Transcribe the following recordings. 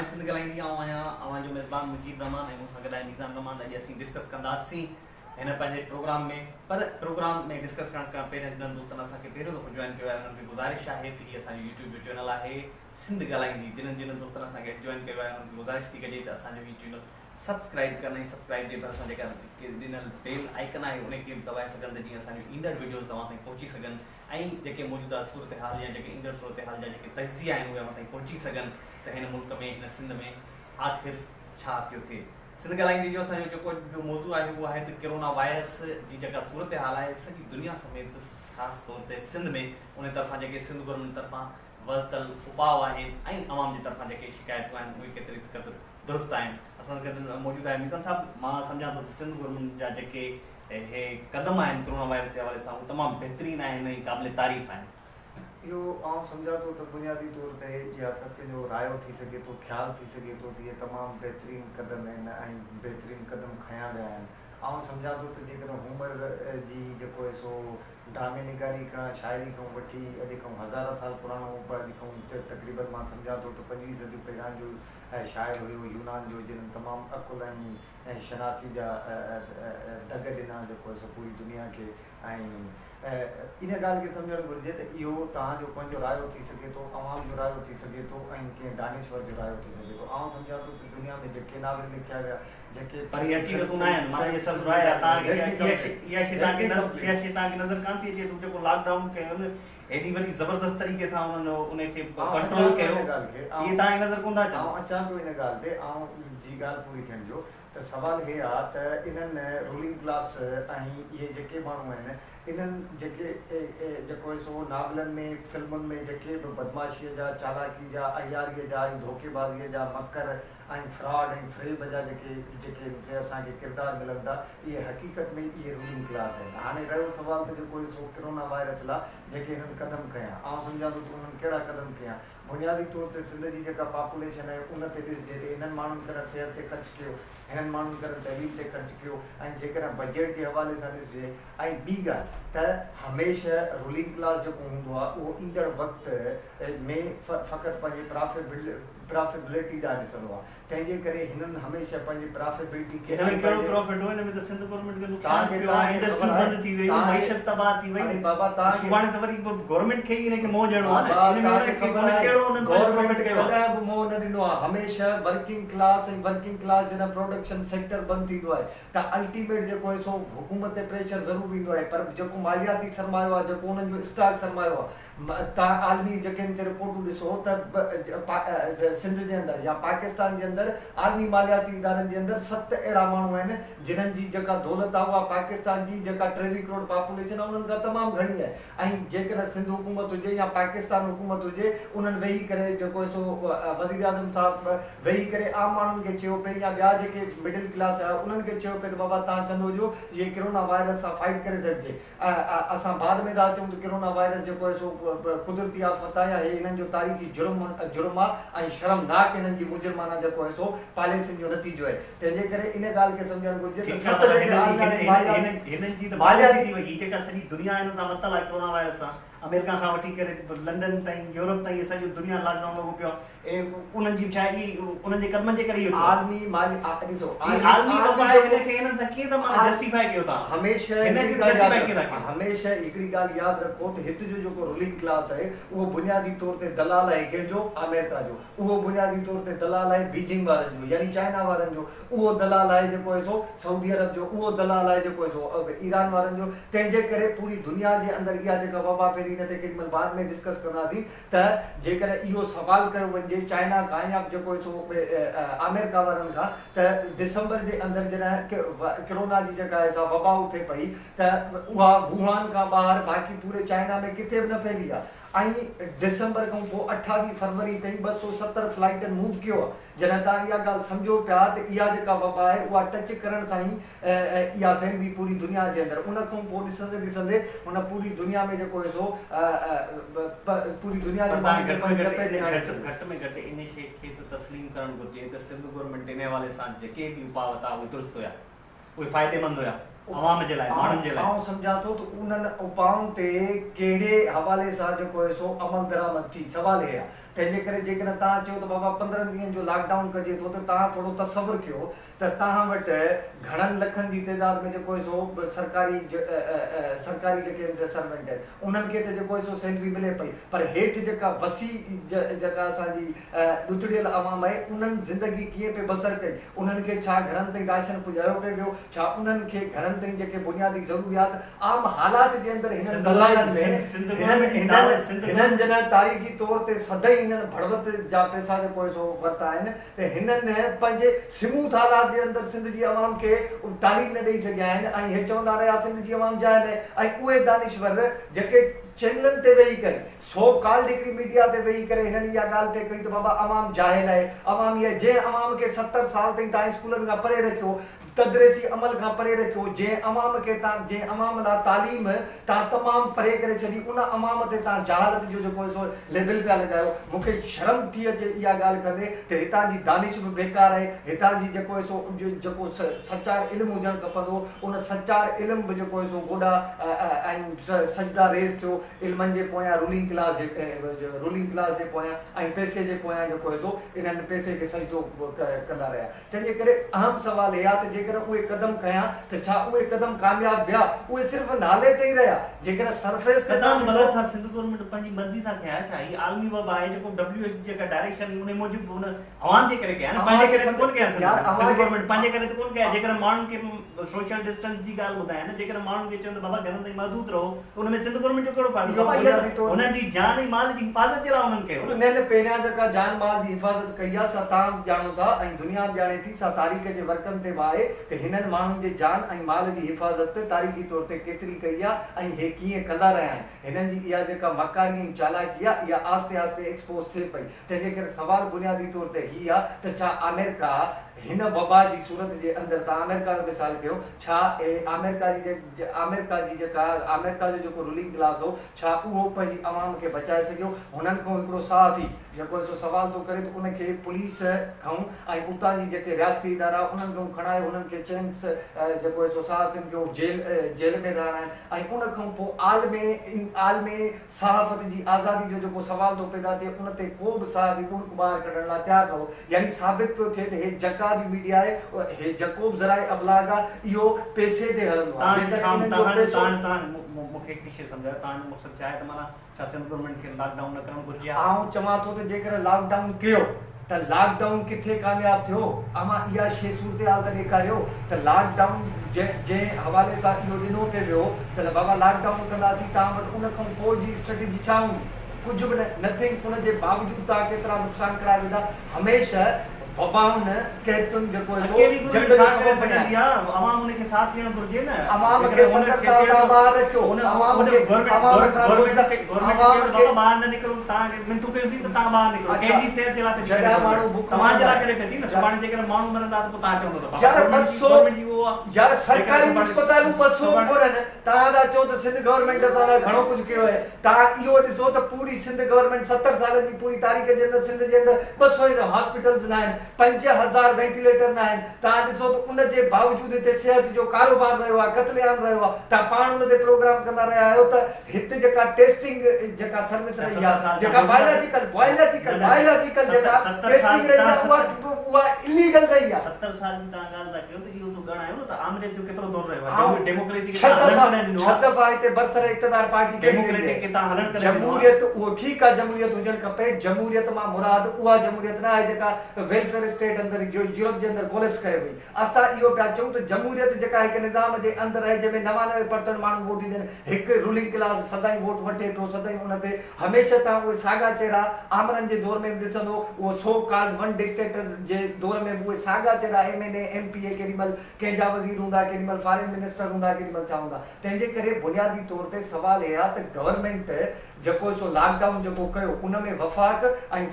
Programme آهي سنڌ ڳالهائيندي آئون آهيان اوهان جو ميزبان مجيب رحمان ۽ مون سان گڏ آهي ميزان رحمان اڄ اسين ڊسڪس ڪنداسين هن پنهنجي پروگرام ۾ پر پروگرام ۾ ڊسڪس ڪرڻ کان پهريان جنھن دوستن اسان کي پهريون دفعو جوائن ڪيو آهي انهن کي گذارش آهي ته هي اسان جو يوٽيوب جو چينل آهي سنڌ ڳالهائيندي جنھن جنھن دوستن اسان کي جوائن ڪيو آهي انهن کي گذارش ٿي ڪجي ته اسان جو هي چينل سبسڪرائيب ڪن ۽ سبسڪرائيب جي ڀرسان جيڪا ڏنل بيل آئيڪن آهي ان کي به دٻائي سگهن ته جيئن اسان جون ايندڙ وڊيوز اوهان تائين پهچي سگهن ۽ جيڪي موجوده صورتحال يا جيڪي ايندڙ صورتحال جا جيڪي تجزيا آهن اهي اوهان تائين پهچي سگهن ته هن ملڪ ۾ هن سنڌ ۾ آخر ڇا پيو ٿئي. سنڌ ڳالهائيندي جو اسان جو جيڪو اڄ جو موضوع آهي اهو آهي ته ڪرونا وائرس جي جيڪا صورتحال آهي سڄي دنيا سميت خاص طور تي سنڌ ۾ ان طرفان جيڪي سنڌ گورنمينٽ طرفان ورتل اپاء آهن ۽ عوام جي طرفان جيڪي شڪايتون آهن اهي ڪيتري قدر درست آهن. اسان سان گڏ موجود آهي ميزان صاحب مان سمجهان ٿو ته سنڌ گورنمينٽ جا جيڪي اهي قدم آهن ڪرونا وائرس جي حوالي سان اهي تمام بهترين آهن ۽ قابل تعريف آهن. اهو آئون سمجهان ٿو ته بنيادي طور تي اها سڀ ڪنهن جو رايو ٿي سگهي ٿو، خيال ٿي سگهي ٿو ته اهي تمام بهترين قدم آهن ۽ بهترين قدم کنيا ويا آهن. آئون سمجهان ٿو ته جيڪڏهن هومر جي جيڪو آهي سو ڊرامي نگاري کان شاعري کان وٺي اڄ کان هزارها سال پراڻو اڄ کان تقريبن مان سمجهان ٿو ته پنجويهه صديون پهريان جو شاعر هيو يونان جو جنھن تمام عقل ۽ شناسي جا دڳ ڏنا جيڪو آهي سو پوري دنيا کي ۽ ان ڳالهه کي سمجهڻ گهرجي ته اهو توهان جو پنهنجو رايو ٿي سگهي ٿو عوام جو رايو ٿي سگهي ٿو ۽ ڪنهن دانشور جو رايو ٿي سگهي ٿو آئون سمجهان ٿو ته دنيا ۾ جيڪي ناول لکيا ويا جيڪي پر اهي حقيقتون نه آهن معنيٰ اهي سڀ رايا توهان کي اها شيء توهان کي اها شيء توهان کي نظر ڪانه ٿي اچي ته جيڪو لاڪ ڊائون ڪيو ايڏي وڏي زبردست طريقي سان انهن ان کي ڪنٽرول ڪيو اهي توهان کي نظر ڪونه ٿا اچن. آئون اچان پيو ان ڳالهه تي آئون جي ڳالهه پوري ٿيڻ ڏيو ته سوال هي آ ته انهن رولنگ ڪلاس ۽ اهي جيڪي ماڻهو آهن انهن جيڪي جيڪو آهي سو ناولن ۾ فلمن ۾ جيڪي به بدمعاشيء جا چالاڪي جا عياريء جا ۽ ڌوڪيبازيء جا مڪر ۽ فراڊ ۽ فريب جا جيڪي جيڪي اسان کي ڪردار ملن ٿا اهي حقيقت ۾ اهي رولنگ ڪلاس آهن. هاڻي رهيو سوال ته جيڪو هي سو ڪرونا وائرس لا جيڪي هنن قدم کنيا آئون سمجهان ٿو ته انهن ڪهڙا قدم کنيا بنيادي طور تي سنڌ جي جيڪا پاپوليشن آهي ان تي ڏسجي ته هنن ماڻهن ڪڏهن صحت تي خرچ ڪيو هنن ماڻهن ڪڏهن تعليم تي خرچ ڪيو ۽ جيڪڏهن بجيٽ جي حوالي سان ڏسجي ۽ ٻي ڳالهه ته هميشه رولنگ ڪلاس جيڪو هوندو آهي اهو ايندڙ وقت ۾ فقط پنهنجي پرافيبلٽي ڏانهن ڏسندو آهي، تنهن جي ڪري هنن هميشه پنهنجي پرافيبلٽي کي هن ۾ ۽ ڪهڙو پنهنجي پرافٽ هو، هن ۾ ته سنڌ گورنمينٽ کي توهان نقصان کي پيو آهي، توهان کي انڊسٽريون خبر آهي بند ٿي ويون، توهان کي معيشت تباهه ٿي وئي، اڙي بابا توهان کي سڀاڻي ته وري به گورنمينٽ کي ئي هن کي منهن ڏيڻو آهي نه، بابا ان ۾ توهان هن کي کي خبر هن آهي ڪهڙو انهن پنهنجو گورنمينٽ پرافٽ ڪيو آهي. ڪڏهن به منهن نه ڏنو آهي، هميشه ورڪنگ ڪلاس ۽ ورڪنگ ڪلاس جڏهن پروڊڪشن سيڪٽر بند ٿيندو آهي ته الٽيميٽ جيڪو آهي سو حڪومت تي پريشر ضرور ايندو آهي پر جيڪو مالياتي سرمايو آهي جيڪو انهن جو اسٽاڪ سرمايو آهي توهان عالمي جيڪي هن رپورٽون ڏسو ته سنڌ جي اندر يا پاڪستان جي اندر عالمي مالياتي ادارن جي اندر ست اهڙا ماڻهو آهن جنهن جي جيڪا دولت آهي اها پاڪستان جي جيڪا 23 ڪروڙ پاپوليشن آهي انهن کان تمام گهڻي آهي ۽ جيڪڏهن سنڌ حڪومت هجي يا پاڪستان حڪومت هجي انهن ويهي ڪري جيڪو سو وزيراعظم صاحب ويهي ڪري عام ماڻهن کي چيو پئي يا ٻيا جيڪي مڊل ڪلاس آهي انهن کي چيو پئي ته بابا توهان چندو ڏيو جيئن ڪرونا وائرس سان فائٽ ڪري سگهجي اسان بعد ۾ ٿا اچون ته ڪرونا وائرس جيڪو آهي سو قدرتي آفت آهي يا هي هنن جو تاريخي جرم جرم آهي ۽ شرمناڪ هنن جي مجرمانه جيڪو آهي سو پاليسين جو نتيجو آهي تنهن جي ڪري ان ڳالهه کي سمجهڻ گهرجي ته ٺيڪ آهي ست پر جيڪي هنن عالمي جي مالياتي هنن جي ته پاليسي مالياتي ٿي وئي هي جيڪا سڄي دنيا هنن سان ورتل آهي ڪرونا وائرس سان آمريڪا کان وٺي ڪري لنڊن تائين يورپ تائين سڄي دنيا لاڪ ڊائون لڳو پيو آهي انهن جي ڇا اهي انهن جي قدمن جي ڪري اهو ٿيو آهي. عالمي مالي ڏسو هي عالمي وبا آهي هن کي هنن سان ڪيئن ٿا معنيٰ جسٽيفائي ڪيو ٿا هميشه هن هڪڙي کي ڳالهه جسٽيفائي ياد ڪيئن ٿا ڪيو. هميشه هڪڙي ڳالهه ياد رکو ته هت جو جيڪو رولنگ ڪلاس آهي اهو بنيادي طور تي دلال آهي ڪنهن جو آمريڪا جو اهو بنيادي طور تي دلال آهي بيجنگ وارن جو يعني چائنا وارن جو اهو دلال آهي جيڪو آهي سو سعودي عرب جو، اهو دلال آهي جيڪو آهي سو ايران وارن جو، تنهن جي ڪري پوري دنيا جي اندر اها جيڪا وبا ڦهلي ان تي ڪيڏي مهل بعد ۾ ڊسڪس ڪنداسين ته جيڪڏهن اهو سوال ڪيو وڃجي چائنا کان يا جيڪو آهي سو آمريڪا وارن کان ته ڊسمبر جي اندر جڏهن ڪرونا جي جيڪا آهي سا وبا اٿي پئي ته اها ووهان کان ٻاهر باقي پوري چائنا ۾ ڪٿي به نه ڦهلي آهي ۽ ڊسمبر کان پوء 28 فروري تائين 270 فلائيٽن موو ڪيو آهي. جڏهن توهان اها ڳالهه سمجهو پيا ته اها جيڪا وبا آهي اها ٽچ ڪرڻ سان ئي اها ڦهلبي پوري دنيا جي اندر ان کان پوء ڏسندي ڏسندي هن پوري دنيا ۾ جيڪو آهي سو پوري دنيا پر جي توهان ماڻهن کي گهٽ ۾ پنهنجي گهٽ لپيٽ ۾ آڻي ڇڏيو. گهٽ ۾ گهٽ انهي شيء کي ته تسليم ڪرڻ گهرجي ته سنڌ گورنمينٽ انهي حوالي سان جيڪي به اپاء ورتا اهي درست هيا اهي فائديمند هيا. عوام جي لاء، ماڻهن جي لاء. آئون سمجهان ٿو ته انهن اپائن تي ڪهڙي حوالي سان جيڪو آهي سو عملدرآمد ٿي، سوال هي آهي. تنهن جي ڪري جيڪڏهن توهان چئو ته بابا 15 ڏينهن جو لاڪ ڊائون ڪجي ٿو ته توهان ٿورو تصور ڪيو ته توهان وٽ گهڻن لکن جي تعداد ۾ جيڪو آهي سو سرڪاري سرڪاري جيڪي آهن سي سرونٽ آهن انهن کي ته جيڪو آهي سو سيلري ملي پئي پر هيٺ جيڪا وسيع جيڪا اسان جي ڏتڙيل عوام آهي انهن زندگي ڪيئن پئي بسر ڪئي؟ انهن کي ڇا گهرن تائين راشن پڄايو پئي ويو؟ ڇا انهن کي گهرن تائين جيڪي بنيادي ضروريات عام حالات جي اندر هنن دلالن ۾ هنن هنن هنن جڏهن تاريخي طور تي سدائين هنن ڀڙوت جا پئسا جيڪو آهي سو ورتا آهن ته هنن پنهنجي سموٿ حالات جي اندر سنڌ جي عوام کي تعليم نه ڏئي سگهيا آهن ۽ هي چوندا رهيا سنڌ جي عوام جاهل آهي ۽ اهي دانشور جيڪي چينلن تي ويهي ڪري سو ڪالڊ هڪڙي ميڊيا تي ويهي ڪري هنن اها ڳالهه طئي ڪئي ته بابا عوام جاهل آهي، عوام اها جنهن عوام کي 70 سال تائين تان اسڪولن کان پري رکيو، تدريسي عمل کان پري رکيو، جنهن عوام کي تان جنهن عوام لا تعليم تان تمام پري ڪري ڇڏي ان عوام تي تان جهالت جو جيڪو آهي سو ليبل پيا لڳايو. مون کي شرم ٿي اچي اها ڳالهه ڪندي ته هتان جي دانش به بيڪار آهي، هتان جي جيڪو آهي سو جيڪو سچار علم هجڻ کپندو ان سچار علم به جيڪو آهي سو گوڏا ۽ سجدا ريز ٿيو. علمن جي پويان رولنگ ڪلاس جي رولنگ ڪلاس جي پويان ۽ پئسي جي پويان جيڪو آهي سو انهن پئسي کي سجدو ڪندا رهيا. تنهن جي ڪري اهم سوال هي آهي ته جيڪڏهن اهي قدم کنيا ته ڇا اهي قدم ڪامياب ويا؟ اهي صرف نالي تي ئي رهيا. جيڪڏهن سرفيس تي قدم توهان ڀلا ڏسو. ڇا سنڌ گورنمينٽ پنهنجي مرضي سان کنيا ڇا؟ هي عالمي وبا آهي جيڪو ڊبليو ايڇ جي جيڪا ڊائريڪشن هئي انهي موجب هن عوام جي ڪري ڪيا نه اوهان پنهنجي کي ڪري ته سنڌ ڪونه ڪيا سنڌ يار سنڌ اوهان کي گورنمينٽ پنهنجي ڪري ته ڪونه ڪيا جيڪڏهن ماڻهن کي سوشل ڊسٽنس جي ڳالهه ٻڌايان نه جيڪڏهن ماڻهن کي چون ته بابا گهرن تائين محدود رهو ته ان ۾ سنڌ گورنمينٽ جو ڪهڙو فائدو اهو بابا اها بنيادي ته طور هنن جي جان ۽ مال جي حفاظت جي لاء انهن ڪيو نه. انهن پهريان جيڪا جان مال جي حفاظت ڪئي آهي سا توهان به ڄاڻو ٿا ۽ دنيا به ڄاڻي ٿي سا تاريخ جي ورقن تي به آهي ته هنن ماڻهن جي جان ۽ مال جي حفاظت تاريخي طور تي ڪيتري ڪئي آهي ۽ هي ڪيئن ڪندا رهيا آهن هنن جي اها جيڪا مڪاري ۽ چالاڪي آهي اها آهستي آهستي ايڪسپوز ٿئي پئي تنهن جي ڪري سوال بنيادي طور تي هي آ ته ڇا آمريڪا هن وبا جي صورت جي اندر تان آمريڪا جو مثال کنيو ڇا آمريڪا جي آمريڪا جي جيڪا آمريڪا جو جيڪو رولنگ ڪلاس هو ڇا اهو پنهنجي عوام کي بچائي سگهيو هنن کان هڪڙو صحافي جيڪو آهي سو سوال ٿو ڪري ته ان کي پوليس کان ۽ اتان جي جيڪي رياستي ادارا انهن کان کڻائي هنن کي چينس جيڪو آهي سو صحافين کي جيل جيل ۾ رهڻا آهن ۽ ان کان پوء عالمي عالمي صحافت جي آزادي جو جيڪو سوال ٿو پيدا ٿئي ان تي ڪو به صحافي ٻڙڪ ٻاهر ڪڍڻ لاء تيار نه هو. يعني ثابت پيو ٿئي ته هي جڪا به ميڊيا آهي، هي جڪو به ذرائع ابلاغ آهي اهو پئسي تي هلندو آهي. توهان جو جيڪڏهن ڇا انهن جو توهان جو پئسو. توهان توهان مون کي هڪڙي شيء سمجهايو توهان جو مقصد ڇا آهي ته معنيٰ ڇا سنڌ گورنمينٽ کي لاڪ ڊائون نه ڪرڻ گهرجي ها؟ آئون چوان ٿو ته جيڪڏهن لاڪ ڊائون ڪيو ته لاڪ ڊائون ڪٿي ڪامياب ٿيو؟ اوهان اها شيء صورتحال ته ڏيکاريو ته لاڪ ڊائون جنهن حوالي سان اهو ڏنو پئي ويو ته بابا لاڪ ڊائون ڪنداسين توهان وٽ ان کان پوء جي اسٽريٽجي ڇا هوندي؟ ڪجهه به نه، نٿنگ، ان جي باوجود توهان ڪيترا نقصان ڪرائي وڌا، هميشه وبائن، قحطن جيڪو آهي سو اڪيلي جنگ گورنمينٽ جو ڇا ڪري سبب بڻيا سگهندي آهن. آ عوام ان کي ساٿ ڏيڻ گهرجي نه عوام کي جيڪڏهن ان 70 کي سال چئي تان ٿو ٻاهر رکيو، ان عوام ان کي گورنمينٽ عوام کان گورنمينٽ روزگار چئي گورنمينٽ عوام چئي ته کي بابا ٻاهر نه نڪرو توهان کي منٿون ڪيوسين ته توهان ٻاهر نڪرو اڇا ڪنهن جي صحت جي لاء پئي ٿي ڪري جڏهن ماڻهو گورنمينٽ بک توهان جي مرندا لاء ڪري پئي ٿي نه يا سڀاڻي جيڪڏهن ماڻهو مرندا ته پوء توهان چوندو ته بابا يار گورنمينٽ جي 200 گورنمينٽ جي اهو آ يار جيڪڏهن سرڪاري سڀاڻي اسپتالون 200 سڀاڻي ڪونهن توهان ٿا چئو ته سنڌ گورنمينٽ اسان لاء گهڻو ڪجهه ڪيو آهي توهان اهو ڏسو ته پوري سنڌ گورنمينٽ 70 سالن جي پوري تاريخ جي اندر سنڌ جي اندر 200 هاسپيٽلز ناهن 5000 وينٽيليٽر ناهن توهان ڏسو ته ان جي باوجود هتي صحت جو ڪاروبار رهيو آهي قتل عام رهيو آهي توهان پاڻ ان تي پروگرام ڪندا رهيا آهيو ته هت جيڪا ٽيسٽنگ جيڪا سروس ڇا رهي 70 آهي سال ڇا جيڪا موجوده بائلاجيڪل نه بائلاجيڪل نه بائلاجيڪل 70 جيڪا 70 سال ٽيسٽنگ جي رهي توهان آهي اها 70 اها اليگل رهي آهي. 70 سال جي توهان ڳالهه ٿا ڪيو ته اهو ته ڳڻايو نه ته آمريت جو ڪيترو دور رهيو آهي آئون ڊيموڪريسي کي ڇهه توهان هلڻ دفعا ڪڏهن ڏنو ڇهه آهي دفعا هتي برسر اقتدار پارٽي ڪهڙي رهي ڊيموڪريٽڪ آهي کي توهان هلڻ ڪڏهن ڏنو آهي. جمهوريت اهو ٺيڪ آهي جمهوريت هجڻ کپي جمهوريت مان مراد اها جمهوريت نه آهي جيڪا ويلفيئر اسٽيٽ اندر يورپ جي اندر ڪوليپس ڪري وئي اسان اهو پيا چئون ته جمهوريت جيڪا هڪ نظام جي اندر آهي جنهن ۾ 99 پرسنٽ ماڻهو ووٽ ڏين هڪ رولنگ ڪلاس سدائين ووٽ وٺي پيو سدائين ان تي هميشه توهان اهي ساڳا چهرا آمرن جي دور ۾ به ڏسندو اهو سو ڪالڊ ون ڊڪٽيٽر جي دور ۾ به اهي ساڳا چهرا M N A M P A ڪيڏي مهل ڪنهن جا وزير هوندا ڪيڏي مهل فارين منسٽر هوندا ڪيڏي مهل ڇا هوندا تنهن جي ڪري بنيادي طور تي سوال هي آهي ته گورنمينٽ جيڪو سو لاڪ ڊائون جيڪو ڪيو ان ۾ وفاق ۽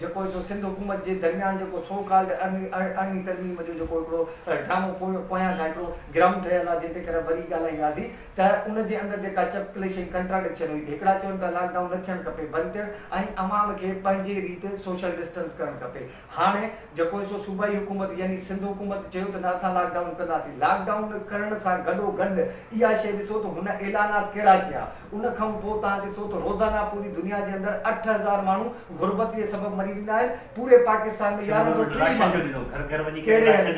جيڪو سو سنڌ حڪومت جي درميان جيڪو سو ڪالڊ ارڙهين ترميم جو جيڪو هڪڙو ڊرامو پويان کان هڪڙو گرائونڊ ٺهيل آهي جنهن تي ڪري وري ڳالهائينداسين ته ان جي اندر جيڪا چپڪلش ۽ ڪنٽراڊڪشن هئي ته هڪڙا چون پيا لاڪ ڊائون نه ٿيڻ کپي بند ٿيڻ ۽ عوام کي پنهنجي ريت سوشل ڊسٽنس ڪرڻ کپي هاڻي جيڪو سو صوبائي حڪومت يعني سنڌ حڪومت چيو ته نه اسان لاڪ ڊائون ڪنداسين. لاڪ ڊائون ڪرڻ سان گڏو گڏ اها شيء ڏسو ته هن اعلانات ڪهڙا ڪيا. ان کان پوء توهان ڏسو ته روزانه پوري دنيا جي اندر 8000 ماڻهو غربت جي سبب مري ويندا آهن. پوري پاڪستان ۾ 1130 ماڻهو ڪهڙي هنڌ ڪهڙي هنڌ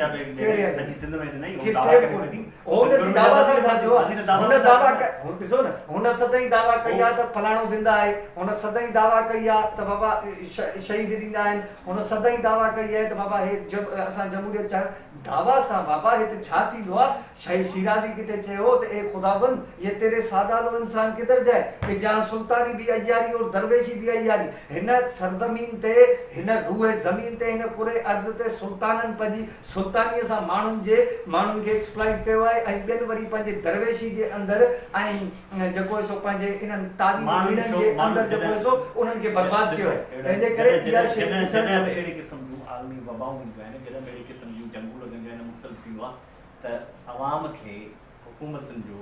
ڪٿي به ڪونه ڏنو. هن جي دعويٰ سان ڇا ٿيو آهي؟ هن دعويٰ ڪئي ڏسو نه هن سدائين دعويٰ ڪئي آهي ته فلاڻو زنده آهي. هن سدائين دعويٰ ڪئي آهي ته بابا شهيد ڏيندا آهن. هن سدائين دعويٰ ڪئي آهي ته بابا هي اسان جمهوريت چاهيون. دعويٰ سان بابا هت ڇا ٿيندو آهي؟ شهيد شيرازي ڪٿي چيو هو ته اي خداوند يه تيري ساده لوح انسان ڪڌر جائي ڪه جهان سلطاني ڀي عياري اور درويشي ڀي عياري. هن سرزمين تي، هن روح زمين تي، هن ڪره ارض تي سلطانن پنهنجي سلطانيء سان ماڻهن جي ماڻهن کي ايڪسپلائيٽ ڪيو آهي ۽ ٻين وري پنهنجي درويشي جي اندر ۽ جيڪو آهي سو پنهنجي انهن تعويذ ماڻهن ٻيڙن ڇو جي ماڻهن اندر جيڪو جڏهن آهي سو انهن کي برباد ڏسو ڪيو آهي اهڙا تنهن جي ڪري جڏهن اها جڏهن شيء جڏهن ڏسڻ جڏهن به کپي. اهڙي قسم جون عالمي وبائون اينديون آهن جڏهن به اهڙي قسم جون جنگون لڳنديون آهن مختلف ٿيندو آهي ته عوام کي حڪومتن جو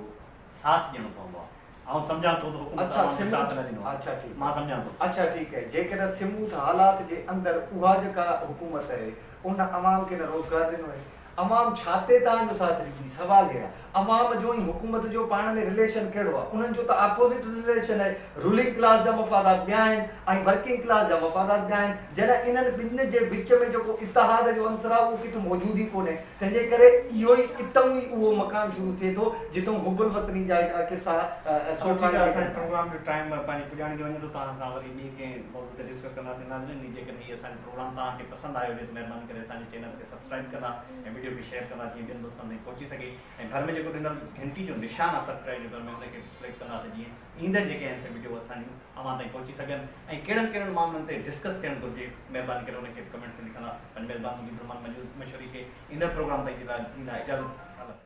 ساٿ ڏيڻو پوندو آهي. آئون سمجهان ٿو ته حڪومت اڇا عوام کي ساٿ سموٿ نه ڏنو آهي. اڇا ٺيڪ مان سمجهان ٿو. اڇا ٺيڪ آهي جيڪڏهن سموٿ حالات جي اندر اها جيڪا حڪومت آهي ان عوام کي نه روزگار ڏنو آهي عوام ڇا تي توهان جو ساٿ ڏيندي سوال هي آهي عوام جو ۽ حڪومت جو پاڻ ۾ رليشن ڪهڙو آهي انهن جو ته آپوزٽ رليشن آهي رولنگ ڪلاس جا مفادات ٻيا آهن ۽ ورڪنگ ڪلاس جا مفادات ٻيا آهن جڏهن انهن ٻن جي وچ ۾ جيڪو اتحاد جو عنصر آهي اهو ڪٿ موجود ئي ڪونهي تنهن جي ڪري اهو ئي اتئون ئي اهو مقام شروع ٿئي ٿو جتئون حب الوطني جا هڪڙا قصا هلو سو ٺيڪ آهي پاڻ اسان جي نڪرن ٿا. پروگرام جو ٽائيم پنهنجي پڄاڻي تي وڃي ٿو توهان سان وري ٻي ڪنهن موضوع تي ڊسڪس ڪنداسين ناظرين جيڪڏهن هي اسان جو پروگرام توهان کي پسند آيو هجي ته مهرباني ڪري اسان جي چينل کي سبسڪرائيب ڪندا ۽ وڊيو کي شيئر ڪندا جيئن ٻين دوستن تائين پهچي سگهي ۽ ڀر ۾ جيڪو ڏنل گهنٽي جو نشان آهي سبسڪرائيب جي ڀر ۾ ان کي به سليڪٽ ڪندا ته جيئن ايندڙ جيڪي آهن سي وڊيو اسان جون اوهان تائين پهچي سگهن ۽ ڪهڙن ڪهڙن معاملن تي ڊسڪس ٿيڻ گهرجي مهرباني ڪري ان کي به ڪمينٽ ۾ لکندا پنهنجي ميزبان مجيب الرحمان مشوري کي ايندڙ پروگرام تائين جي لاء ڏيندا اجازت. الله.